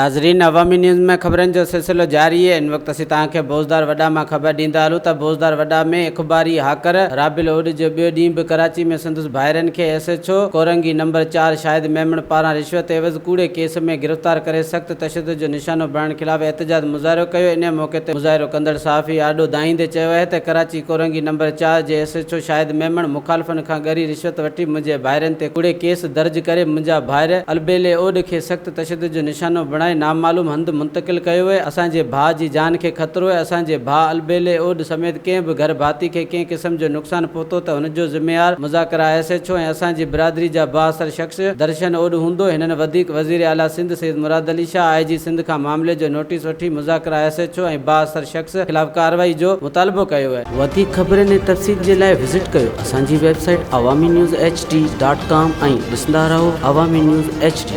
ناظرين عوامي نيوز ۾ خبرن جو سلسلو جاري اهي ان وقت اسين توهان کي بوزدار وڏا مان خبر ڏيندا هلون ته بوزدار وڏا ۾ اخباري هاڪر رابيل اوڏ جو ٻيو ڏينهن به ڪراچي ۾ سندس ڀائرن کي S H O Korangi number چار شاهد ميمڻ پاران رشوت عيوض ڪوڙي ڪيس ۾ گرفتار ڪري سخت تشدد جو نشانو بڻائڻ خلاف احتجاج مظاهرو ڪيو انهي موقعي تي مظاهرو ڪندڙ صحافي آڏو دانهيندي چيو اهي ته ڪراچي ڪورنگي نمبر چار جي ايس ايڇ او شاهد ميمڻ مخالفن کان ڳري رشوت وٺي منهنجي ڀائرن تي ڪوڙي ڪيس درج ڪري منهنجا ڀائر البيلي اوڏ کي سخت تشدد جو نشانو بڻائي نامعلوم هنڌ منتقل ڪيو ويو، اسان جي ڀاء جي جان کي خطرو آهي، اسان جي ڀاء البيلي اوڏ سميت ڪنهن به گهر ڀاتي کي ڪنهن قسم جو نقصان پهتو ته هن جو ذميوار مذاڪره ايس ايڇ او ۽ اسان جي برادري جا بااثر شخص درشن اوڏ هوندو، هنن وڌيڪ وزير اعليٰ سنڌ سيد مراد علي شاهه، آء جي سنڌ کان معاملي جو نوٽيس وٺي مذاڪره ايس ايڇ او ۽ بااثر شخص خلاف ڪارروائي جو مطالبو ڪيو. وڌيڪ خبرن ۽ تفصيل جي لاء وزٽ ڪيو اسان جي website Awami news H D dot com ۽ ڏسندا رهو عوامي نيوز ايڇ ڊي.